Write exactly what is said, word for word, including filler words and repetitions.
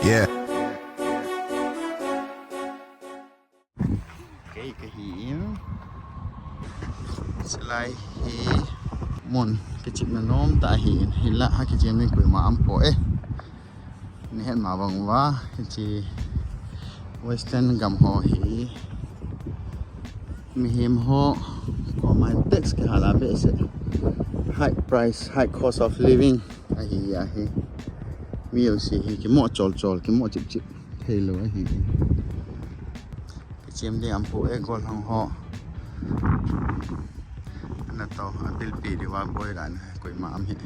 Yeah. Kei kahi in. Chulai hi mun kichepna nom tah ahi in, hilah a kichem ding koima aumpoi. Nahet ma bang uva, hiche Western gam ho hi mihem ho koma tax kihal a behseh. High price, high cost of living ahi ahi. Mi jouse hi kimo chol chol, kimo chip chip theilou ahi. Kichem ding aumpoi, gollhang ho. Ana to, abilpi diuva boi dan koima aum hi.